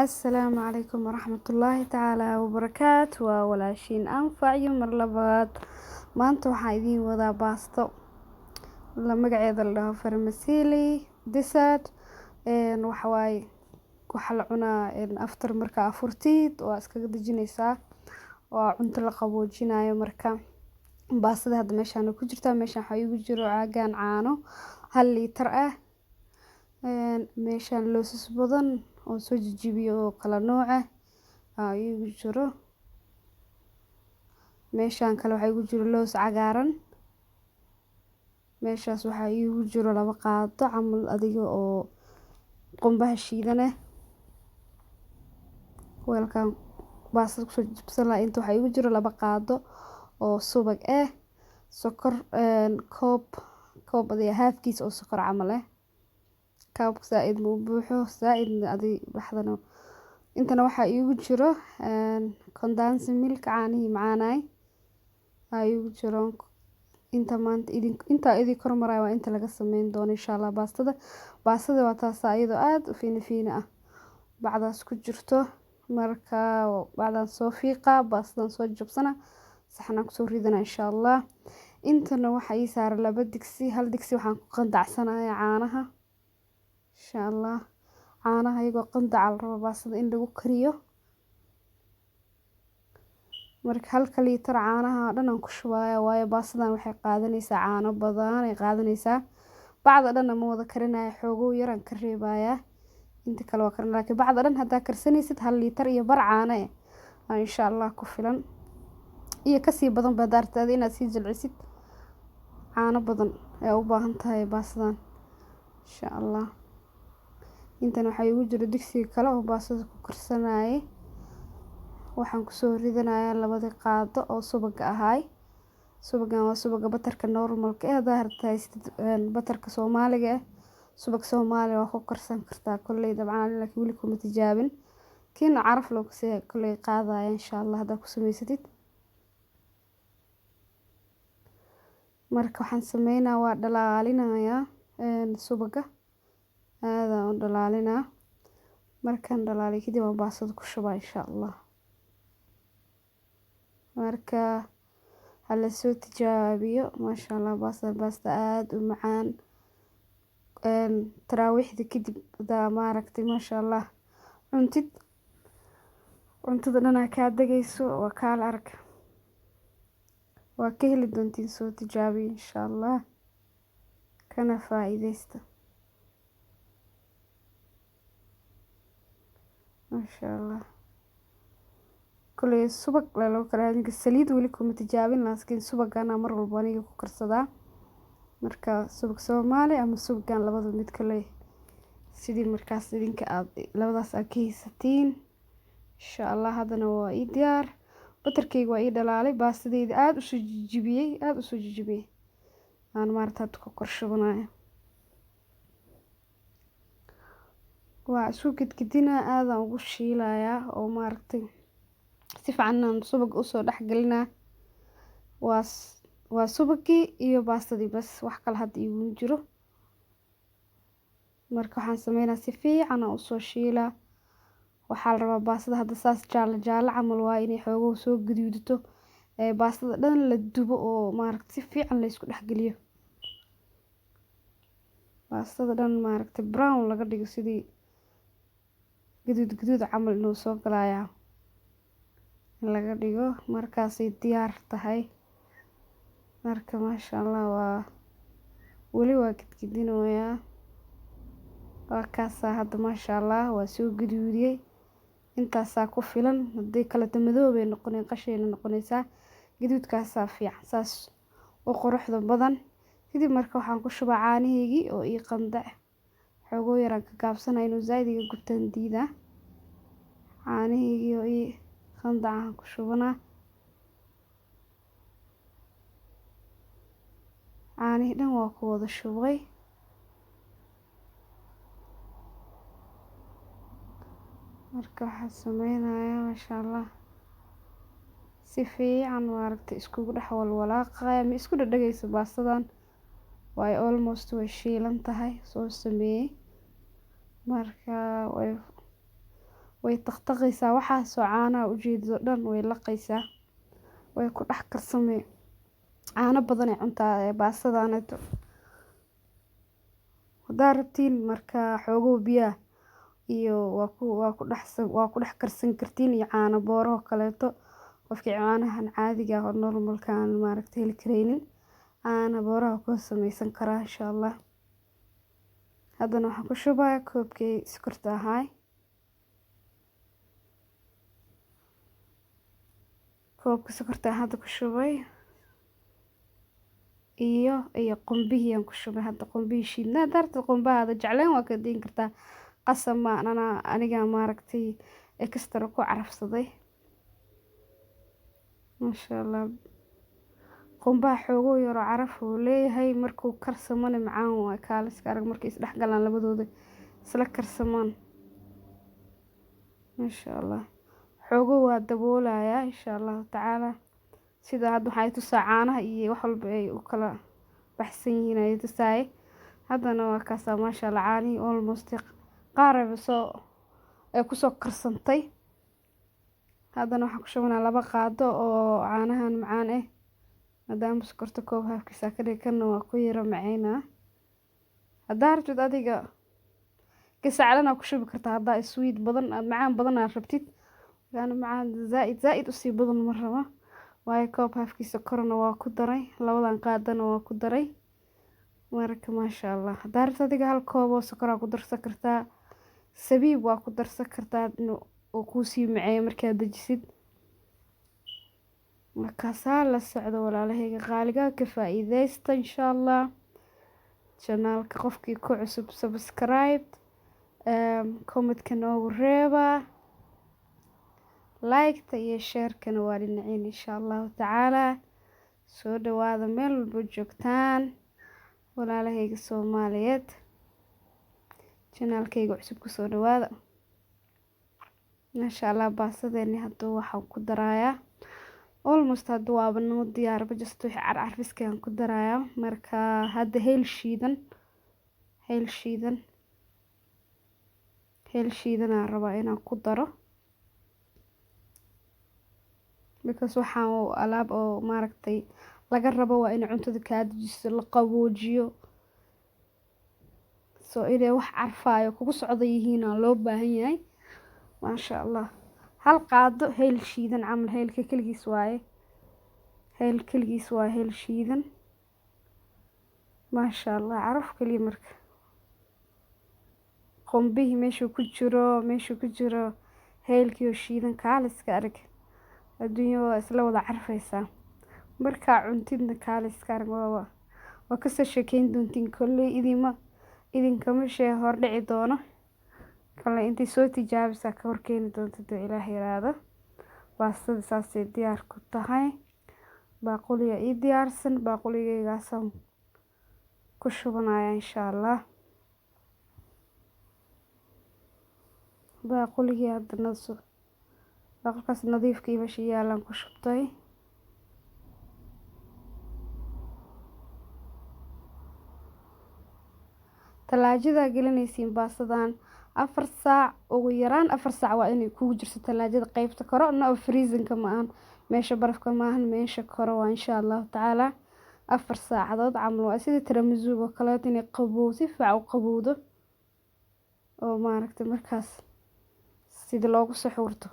Assalaamu calaykum waraxmatullaahi tacaala wabarakaatu. Waa walaashiin Anfac iyo mar labaad. Maanta waxaan idiin wadaa baasto la magaceeda la dhaho vermicelli dessert. Waxa waaye waxaa la cunaa after markaa afurtid, waa iskaga dejinaysaa, waa cunto la qaboojinayo. Marka baastada hadda meeshaan ku jirtaa, meeshaan waxaa iigu jiro caagan caano 1 liitar ah, meeshaan loosas badan oo soo jijibiyo oo kala nooc ah aa iigu jiro, meeshaan kale waxaa iigu jiro loos cagaaran, meeshaas waxaa iigu jiro 2 qaado camal adiga oo qumbaha shiidan ah, weelkan baastada kusoo jijibsan lahaa. Inta waxaa iigu jiro 2 qaado oo subag ah, sokor koob koob adiga haafkiis oo sokor camal ah, koobka zaaid ma u buuxo, zaaidna adi dhaxdana. Intana waxaa iigu jiro condensed milk, caanihii macaanaay aa iigu jiro. Inta maanta idin intaa idin kormarayo waa inta laga sameyn doono, insha Allah. Baastada waa taas iyadoo aad u fiini fiini ah bacdaas ku jirto. Marka bacdaan soo fiiqa, baastadan soo jabsana, saxanaan kusoo ridana, insha Allah. Intana waxaa ii saaran laba digsi. Hal digsi waxaan ku qandacsanayaa caanaha, insha Allah. Caanaha iyagoo qandaca la rabo baastada in lagu kariyo. Marka halka liitar caanaha dhan aan ku shubaya, waayo baastadan waxay qaadanaysaa caano badan ay qaadanaysaa. Bacda dhanna ma wada karinayo, xoogow yar aan ka reebayaa, inta kale waa karin. Laakiin bacda dhan haddaa karsanaysid, 1.5 liitar caano eh aa insha Allah ku filan, iyo kasii badan ba haddaa rabtid inaad sii jilcisid, caano badan ayaa u baahan tahay baastadan, insha Allah. Intan waxaa iigu jiro digsiga kale oo baastada ku karsanayay. Waxaan kusoo ridanayaa labadii qaado oo subaga ahaay. Subagan waa subaga butterka normalka eh. Haddaa rabtid haysatid butterka Soomaaliga ah, subag Soomaali waa ku karsan kartaa kolley dabcan, laakiin weli kuma tijaabin. Kiina caraf loo kasii kolley qaadaya, insha Allah, haddaa ku samaysatid. Marka waxaan sameynaa waa dhalaalinayaa subaga, aadaan u dhalaalinaa. Markaan dhalaaliyo kadib aan baastada ku shubaa, insha Allah. Marka hala soo tijaabiyo, maasha Allah. Baastada baasta aad u macaan, taraawiixda kadib hadaa maaragtay, maasha Allah, cuntid, cuntada dhan aa kaa dagayso, waa kaala arag, waa ka heli doontiin. Soo tijaabiyo, insha Allah, kana faa'iidaysta, maasha Allah. Koley subag laa lagu kariyaa, aniga saliid weli kuma tijaabin, laakiin subagana mar walba aniga ku karsadaa. Marka subag Soomaali ama subagan, labada mid kale sidii markaas idinka aad labadaas aad ka haysatiin, insha Allah. Haddana waa ii diyaar, butterkayga waa ii dhalaalay, baastadayda aad usoo jijibiyey, aad usoo jijibiyey aan maarata hadda ku kor shubanayo. Waa isku gidgidinaa, aadaan ugu shiilayaa oo maaragtay si fiican aan subag usoo dhex gelinaa. Waa subagii iyo baastadii bas, wax kale hadda iiguma jiro. Marka waxaan sameynaa si fiican aan usoo shiilaa. Waxaa la rabaa baastada hadda saas jaalo jaalo camal waa inay xoogow soo gaduudato, ee baastada dhan la dubo oo maaragtay si fiican la isku dhex geliyo, baastada dhan maaragtay brown laga dhigo, sidii gaduud gaduud camal inuu soo galayaa in laga dhigo, markaasay diyaar tahay. Marka maasha Allah, waa weli waa gidgidinoyaa, waa kaasaa hadda, maasha Allah, waa soo gaduudiyey. Intaasaa ku filan. Haddii kaleto madow bay noqonay, qashayna noqonaysaa. Gaduudkaasaa fiican, saas u quruxda badan. Kadib marka waxaan ku shubaa caanahaygii oo ii qandac, xoogoo yaraan ka gaabsanaya inuu zaaid iga gubtaan diidaa. Caanahaygii oo ii qandac aan ku shubanaa. Caanihii dhan waa ku wada shubay. Marka waxaan sameynayaa, maasha Allah, si fiican maaragtay iskugu dhex walwalaaqaya, ma isku dhadhagayso baastadan, waayo almost way shiilan tahay soo sameeyey. Marka way Way taqtaqaysaa waxaasoo caanaha ujeedado dhan, way laqaysaa, way ku dhex karsamee. Caano badan ay cuntaa baastadaneeto. Hadaa rabtiin marka xoogo biyaha iyo waa ku dhex karsan kartiin iyo caano booro kaleeto. Qofkii caanahan caadiga ah oo normalka aan maaragtay heli kareynin, caano booraha ku sameysan karaa insha Allah. Haddana waxaan ku shubayaa koobkii sokorta ahaay. Koobka sokorta hadda ku shubay iyo qumbihii aan ku shubay hadda, qumbihii shiidnaa. Haddaa rabtid qumbaha aad jecleen waa ka deyn kartaa, qasab ma anana, aniga maaragtay extra ku carafsaday. Maasha Allah, qumbaha xoogo yaro caraf uu leeyahay, markuu karsamana macaan waa kaaliska arag markay isdhex galaan labadooda isla karsamaan. Maasha Allah, xoogo waa daboolayaa insha Allahu tacaala. Sida hadda waxay tusaa caanaha iyo wax walba ay u kala baxsan yihiin ay tusaay. Haddana waa kaasaa, maasha Allah, caanihii almost qaar ayba soo ay kusoo karsantay. Haddana waxaan ku shubanaa 2 qaado oo caanahan macaan ah, maadaama sokorta koob haafkiisa ka dhig, kana waa ku yara macaynaa. Haddaa rabtid adiga gasaclana ku shubi kartaa, haddaa sweet badan aad macaan badan aad rabtid. Yaani macaan zaaid zaaid usii badan ma rabo, waayo koob haafkiisa korona waa ku daray, labadan qaadana waa ku daray. Marka maasha Allah, haddaa rabtid adiga 1 koob oo sokor aa ku darsan kartaa, sabiib waa ku darsan kartaa oo kuusii maceeyo markaad dejisid. Markaasaa la socdo walaalahayga qaaliga, ka faa'iideysta insha Allah. Channelka qofkii ku cusub subscribe, comment-ka noogu reeba, like-ta iyo share-kana waa dhinaciin insha Allahu tacaala. Soo dhawaada meel walba joogtaan walaalahayga Soomaaliyeed, channelkayga cusub ku soo dhawaada. Maasha Allah, baastadeeni hadduu waxaan ku darayaa almost hadda waaba noo diyaarba, just wixii carcarfiska aan ku darayaa. Marka hadda heel shiidan, heel shiidan, heel shiidan aan rabaa inaan ku daro, because waxaan oo alaab oo maaragtay laga rabo waa in cuntada kaa dejiso, la qaboojiyo, so inay wax carfaayo kugu socda yihiin aan loo baahan yahay. Maasha Allah, 1 qaado heel shiidan camal, heelka keligiis waaye, heel keligiis waa heel shiidan. Maasha Allah, caraf kaliya. Marka qumbihii meeshuu ku jiro heelkii oo shiidan, kaaliska arag, adduunya waa isla wada carfaysaa. Markaa cuntidna kaaliska arag, waa kasoo sheekeyn doontiin kolley, idinkama shee hordhici doono kale, intay soo tijaabisaa ka horkeeni doonto dee Ilaah yiraahdo. Baastada saasay diyaar ku tahay. Baaquliga ii diyaarsan, baaquligaygaasaan ku shubanaya insha Allah. Baaquligii hadda baaqulkaas nadiifka iyo meesha yaalaan ku shubtay. Talaajada gelinaysiin baastadan 4 saac, ugu yaraan 4 saac waa inay kugu jirto talaajada qaybta koro, no freezing-ka ma ahan, meesha barafka ma ahan, meesha koro waa insha Allahu tacaala. 4 saacadood camal waa sida tiramisu oo kaleeto, inay qabow si fiican u qabowdo oo maaragtay markaas sida loogu suxuurto.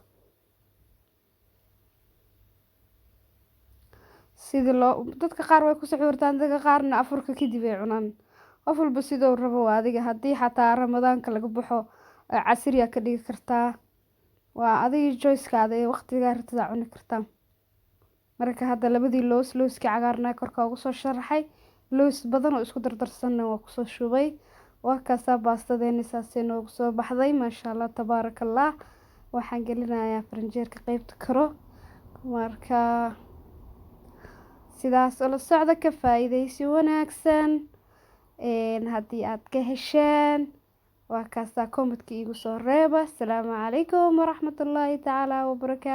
Sida loo dadka qaar way ku suxuurtaan, dadka qaarna afurka kadib ay cunaan. Qof walba sidoo rabo waa adiga. Haddii xataa Ramadaanka laga baxo casriya ka dhigi kartaa, waa adiga choice-kaada ee waqtigaa rabtid aad cuni kartaa. Marka hadda labadii loos, looskii cagaarnaa korka ugu soo sharaxay, loos badan oo isku dardarsanna waa kusoo shubay. Waa kaasaa baastadeeni saasay noogu soo baxday, maasha Allah tabaarakallah. Waxaan gelinayaa faranjeerka qaybta karo. Marka sidaas ula socda, ka faa'iidaysi wanaagsan. Haddii aad ka hesheen waa kaasaa comment-ka iigu soo reeba. Asalaamu calaykum waraxmatullaahi tacaala wabarakaatu.